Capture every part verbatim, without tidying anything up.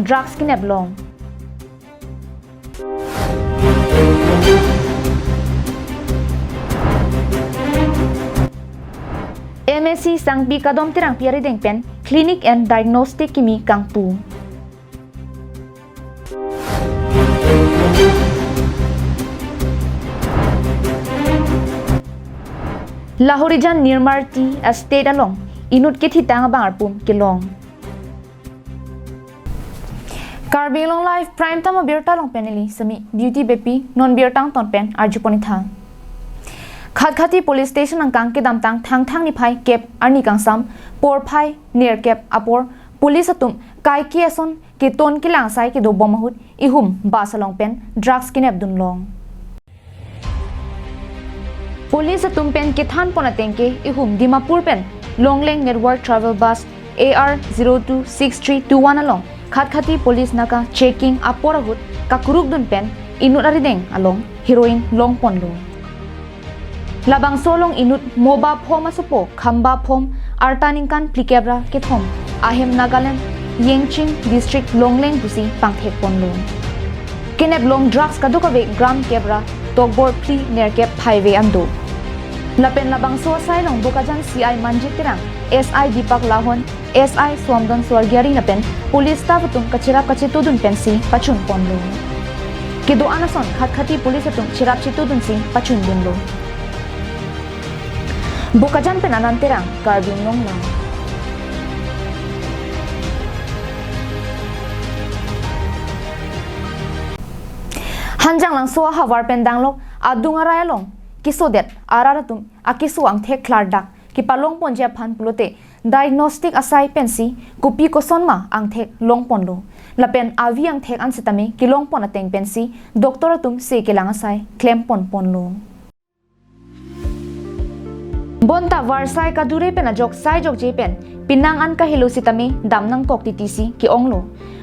drugs kenep long. M A C Sangpi Kadom Terangpi arideng pen clinic and diagnostic kimi kangpu. Lahorijan Nirmal Tea Estate along inut kethitang abang arpum kelong. Karbi Anglong Live Prime Time abirta along pen neli Semi Beauty Beypi, non birta angton pen arjupon itha. Khatkhati Police Station angkang kedamtang Thangthang niphai kep arni kangsam porphai nerkep apor police atum kaike ason keton kelang asai kedobom ahut ihum bus along pen drugs kenep dunlong. Police atum pen kethan pon ateng ke ihum Dimapur pen Longleng Network Travel Bus A R zero two six three two one along Khatkhati Police naka checking apor ahut kakuruk dun pen inut arideng along heroin long ponlo. Labangso along inut Moba phom asopo, Khamba phom, arta ningkan phlikep ra kethom, ahem Nagaland, Yengching District, Longleng pusi pangthek ponlo. Kenep long drugs kadokave gram kep ra tokbor phli nerkep phaive an do. Lapen labangso asai along Bokajan C I Manjit Terang, S I Deepak Lahon, S I Somdon Swargiari lapen police staff atum kacherap kachetu dun pensi pachun ponlo. Kedo-an ason Khatkhati police atum cherap chetu dunsi pachun dunlo. Bokajan pen Anand Terang, Karbi Anglong Live. Hanjanglangso ahavar pen danglok adung arai along kesodet arat atum akeso angthek klardak kepalong ponji aphan pulote diagnostic asai pensi kopi kosonma angthek long ponlo. Lapen avi angthek an sitame kelong pon ateng pensi doctor atum se kelang asai klem pon ponlo. Bonta varsai kadure pen ajok sai jokje pen penang an kahelo sitame dam nangkok titi si ke-onglo.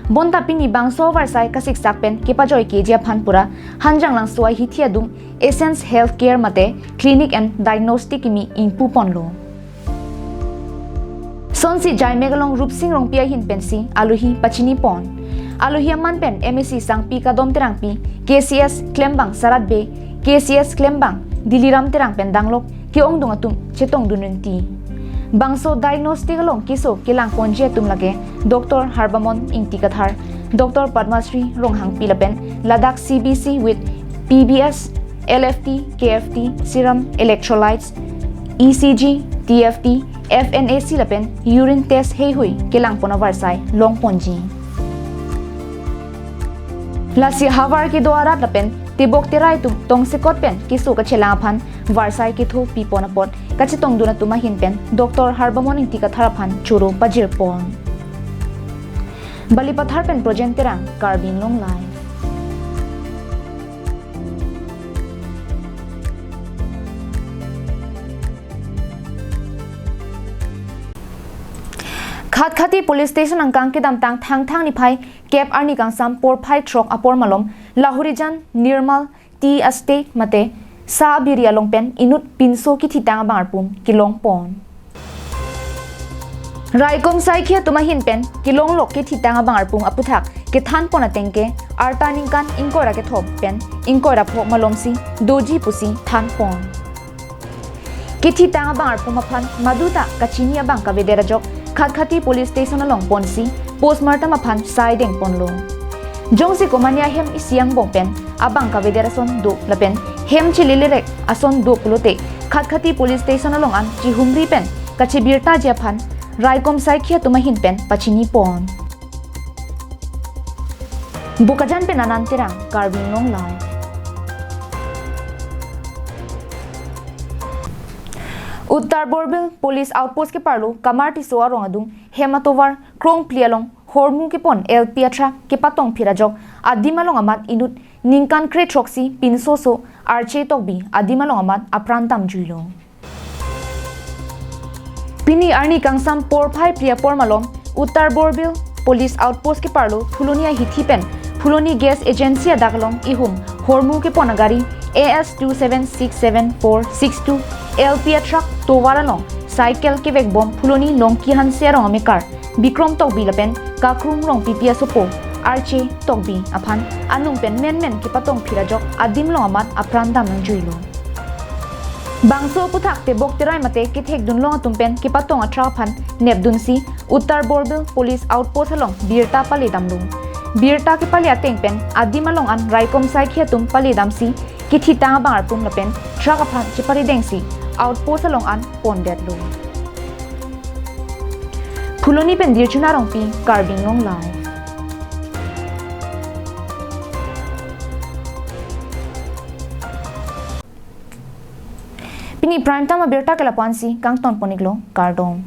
Bonta pini bangso varsai kasiksak pen kepajoi keji aphan pura Hanjanglangso ahithi adung Essence Healthcare mate Clinic and Diagnostic kimi ingpu ponlo. Sonsi jaimek along Rupsing Rongpi ahin pensi alohi pachini pon. Alohi aman pen M A C Sangpi Kadom Terangpi, K C S klembang Sarat Bey, K C S klembang Diliram Terang pen danglok ke-ongdung atum chetong dun rinti. Bangso diagnostic along keso kelang ponji atum lake Doctor Harbamon Ingti Kathar, Doctor Padmasri Ronghangpi lapen ladak C B C with P B S, L F T, K F T, serum electrolytes, E C G, T F T, F N A C lapen urine test heihui kelang pon avarsai long ponji. Lasi havar kedo arat lapen tebok terai atum tongsekot pen keso kachelang aphan varsai ketho pi pon apot kachetong dun atum ahin pen Doctor Harbamon Ingti Kathar aphan choro pajir pon. Balipathar pen Projen Terang, Karbi Anglong Live. Khatkhati Police Station angkang kedamtang Thangthang niphai kep arni kangsam porphai throk apor malom Lahorijan Nirmal Tea Estate mate sa abiri along pen inut pinso kethitang abang arpum kelong pon. Raikom saikhi atum ahin pen kelonglok kethitang abang arpum aputhak kethan pon ateng ke arta ningkan ingkoi ra kethom pen ingkoi ra pho malomsi doji pusi than pon. Kethitang abang arpum aphan maduta kachini abang kavedet ajok Khatkhati Police Station along ponsi postmortem aphan sai deng ponlo. Jongsi komane ahem isi angbong pen abang kavedet ason do lapen hem chililerek ason do pulote Khatkhati Police Station along an chihumri pen kachebirtaji aphan raikom saikhi atum ahin pen pachini pon. Bokajan pen Anand Terang, Karbi Anglong Live. Uttar Borbil Police Outpost keparlo Kamar Tisso arong adung hem atovar krongphli along hormu kepon L P atruck kepatong phir ajok adim along amat inut ningkan kre throksi pinso so Arche Tokbi adim along amat apran damjuilo. Pini arni kangsam porphai phli apor malom Uttar Borbil Police Outpost keparlo Phuloni ahithi pen Phuloni Gas Agency adak along ihum hormu kepon agari A S two seven six seven four six two L P atruck tovar along cycle kevekbom Phuloni Longki Hanse arong amekar Bikrom Tokbi lapen Kakrung Rongpipi asopo Arche Tokbi aphan anung pen menmen kepatong phir ajok adim along amat apran dam nangjuilo. Bangso aphuthak tebok terai mate kethekdun long atum pen kepatong a-truck aphan nepdunsi Uttar Borbil Police Outpost along birta pale damlo. Birta kepale ateng pen adim along an raikom saikhi atum pale damsi kethitang abang arpum lapen truck aphan cheparidengsi outpost along an pondetlo. Phuloni pen Dirchuna Rongpi, Karbi Anglong Live. Pini prime time abirta ke lapu-ansi kangton pon-iklo, kardom.